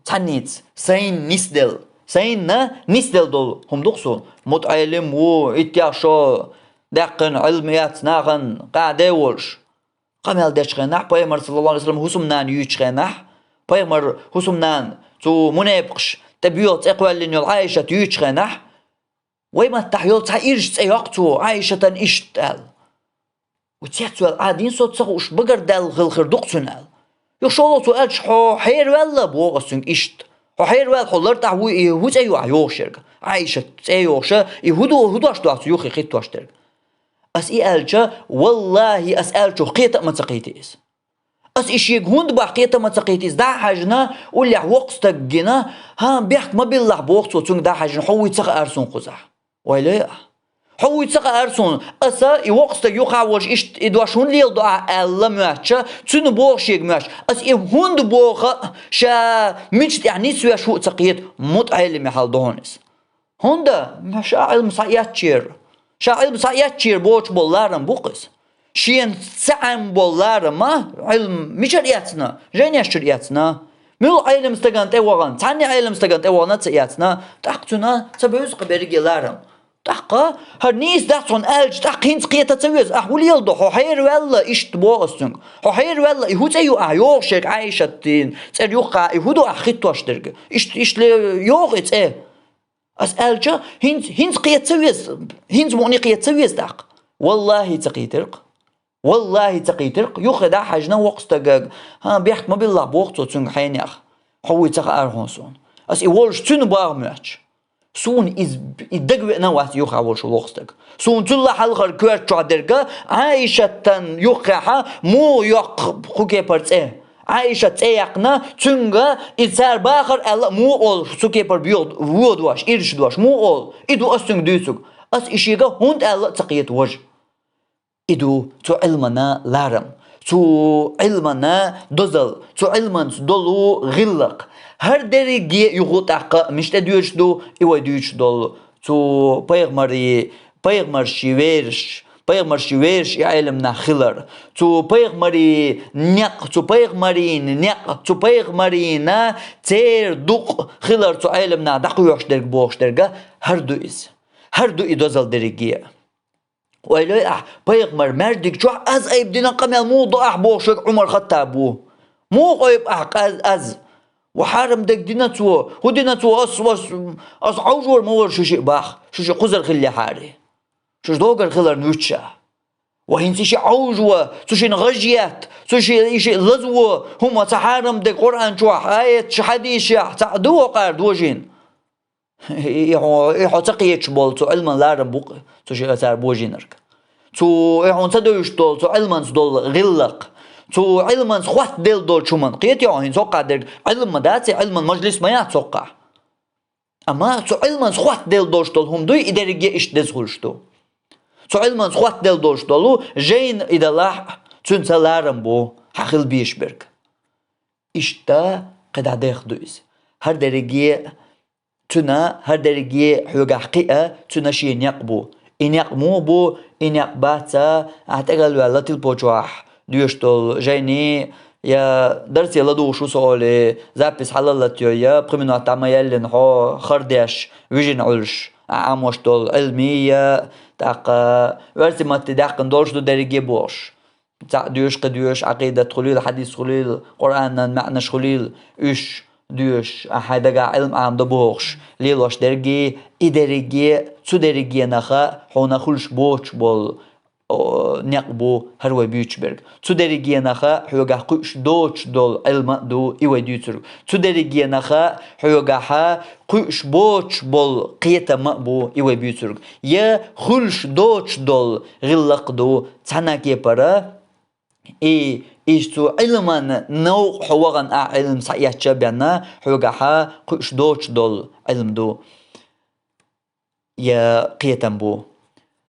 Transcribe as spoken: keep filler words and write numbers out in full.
Цхьаннийца сайна нисделла, сайна нисделла долу хӀума ду-кх суна. МутаӀеллим ву, иттех шо даьккхина, Ӏилма эцна нахана къаьхьа де волуш. Къамел дечу хенахь, пайхамар, саллаллаху Ӏалайхи ва саллам, хӀусамнана юьйцучу хенахь, пайхамар хӀусамнана цу мунепакъаш тӀе боьха цӀе кхоьллина йолу Ӏайшат юьйцучу хенахь, вай маттахь йолу цхьа ирча цӀе йоккху цо, Ӏайшатан иштта аьлла. Ву цецвелла Ӏадийна со ца хууш багардаьлла хила хир ду-кх цуьнан аьлла. Юха шолгӀа цо аьлча, хьо хьераваьлла, боху ас цуьнга иштта. Хьо хьераваьлла, хьо лартӀахь вуй, и хӀун цӀе ю ахь йохуш ерг? Ӏайшат цӀе йохуша, и хӀун ду, хӀун дош ду ахь цу юххе хиттош дерг? Ас и аьлча, валлахӀи, ас аьллачух кхета а ма ца кхийти иза. Ас и шега хӀунда боху кхета а ма ца кхийти иза, дӀа а хьаьжна, уллехь воккха стаг гина, хӀан, бехк ма биллахь, боху цо, цуьнга дӀа а хьаьжна, хьо вуй ца хаьара суна кхузахь. Вай ле ахь. Хьо вуй ца хаьара суна, аса и воккха стаг юххехь волуш иштта и дош хӀунда леладо ахь аьлла моьттуш, цуьнан боху шега моьттуш. Ас и хӀунда боху а, ша мича тӀехь нисвеш ву а ца кхета, мутаӀеллиме хьал ду хьуна иза. ХӀунда? Ша Ӏилма схьаэцначеран, ша Ӏилма схьаэцначеран боцуш болу ларам бу-кх иза. Шена ца Ӏемма болу ларам а, Ӏилма мичара эцна? Жайнеш чуьра эцна. Муьлхха Ӏелам стагана тӀе вахана, цхьанна Ӏелам стагана тӀе вахана а ца эцна, тӀаккха цуьнан ца бевза-кх берриге ларам. ТӀаккха, хӀара нийса дац хьуна аьлча, тӀаккха хӀинца кхета а ца веза, ахь хӀун леладо, хьо хьераваьлла, иштта боху ас цуьнга. Хьо хьераваьлла, и хӀун цӀе ю ахь йохуш ерг Ӏайшатан цӀера юххехь, и хӀун ду ахь хиттош дерг? Иштта, иштта ле йоху и цӀе. Ас аьлча, хӀинца, хӀинца кхета ца веза, хӀинца мукъане кхета ца веза тӀаккха. ВаллахӀи, ца кхийтира-кх. ВаллахӀи, ца кхийтира-кх. Юххе дӀа а хьаьжна воккха стага, хӀан, бехк ма биллахь, боху цо цуьнга хьенех. Хьо вуй ца хаьара хьуна суна. Ас и волуш цуьнан бахам моьттуш. Суна иза, и дага веана вац юххехь волуш воккха стаг. Суна цул а хьалхара коьрта чохь дерг Ӏайшатан юххехь муха йоккху кху кепара цӀе. Ӏайшат цӀе яьккхина, цуьнга и цара бахар аьлла а муха олу, цу кепара боьха вон дош, ирча дош муха олу, и ду ас цуьнга дуьйцург. Ас и шега хӀунда аьлла а ца кхета важа. И ду цу Ӏилмана ларам, цу Ӏилмана дозал, цу Ӏилманца долу гӀиллакх. ХӀара дерриге а юха тӀаккха мича тӀе доьдуш ду, и вай дуьйцуш долу цу пайхамарийн, пайхамаршийн верасаш, пайхамаршийн верасаш и Ӏелам нах хилар, цу пайхамарийн некъ, цу пайхамарийн некъ, цу пайхамарийн церан дукъ хилар цу Ӏелам нах дӀакхоьхьуш дерг бохуш дерг а хӀара ду иза. ХӀара ду и дозал дерриге а. Ойла йой ахь, пайхамар маьждиг чохь аз айба дина къамел муха до ахь бохуш верг Ӏумар-Хаттаб ву. Муха ойба ахь къаз-, аз? Ва хьарам дерг дина цо, хӀун дина цо, ас, ас, ас Ӏовжор ма вара шу шиъ бах, шу шиъ кхузара хиллехьара. Шу догар хиларна вуьтуш а. Ва хӀинца и шиъ Ӏовжо, цу шинна гӀаж етта, цу шиъ, и шиъ лазво, хӀума ца хьарам дерг Къуръан чохь, аяташ, хьадисехь, цхьаъ ду вокхара дожийна. И, и хьо, и хьо ца кхеташ болу цу Ӏилман ларам бу-кх, цу шиъ цара божийнарг. Цу, и хьуна ца девзаш долу, цу Ӏилманца долу гӀиллакх. Цу Ӏилманца хоттаделла долчу хӀуманна. Кхетий хьо хӀинца хӀокхахь дерг, Ӏилма ма дац и, Ӏилман мажлис ма яц хӀокхахь. Амма цу Ӏилманца хоттаделла долуш долу хӀума дуй, и дерриге а иштта деза хуьлуш ду. Цу Ӏилманца хоттаделла долуш долу жайна и далахь, цуьнца ларам бу, хьан хила безаш берг. Иштта кхидӀа дехна ду иза. ХӀара дерриге а Цуьнан хӀара дерриге хьоьгахь кхиа, цуьнан шен некъ бу. И некъ муха бу, и некъ бац, ахь тӀекӀел ваьлла тилпо чохь доьшуш долу жайни, я дарсе ладугӀуш ву со олий, запись хьалалатайой, я пхи минот дӀа ма яьллина хьо, хар деш, вижина Ӏуьллуш, ахь Ӏамош долу Ӏилми, я тӀаккха оьрсийн матте даьккхина долуш ду дерриге а бохуш. Цхьаъ доьшуш, кхин доьшуш, Ӏакъидат хуьлийла, хьадис хуьлийла, Къуръанан маьӀнаш хуьлийла, уьш доьшуш, ахь хьайн дагахь Ӏилма Ӏамадо бохуш, лелош дерриге, и дерриге, цу дерригенах хьуна хуьлуш боцуш болу, о, некъ бу хӀара вай буьйцуш берг. Цу дерригенах хьоьгахь кхуьуш доцуш долу Ӏилма а ду и вай дуьйцург. Цу дерригенах хьоьгахь кхуьуш боцуш болу кхетам а бу и вай буьйцург. Я хуьлуш доцуш долу гӀиллакх ду, цхьана кепара, и, иза цу Ӏилман новкъа хьо вахана, ахь Ӏилма схьаэцча а бен, хьоьгахь кхуьуш доцуш долу Ӏилма ду, я кхетам бу.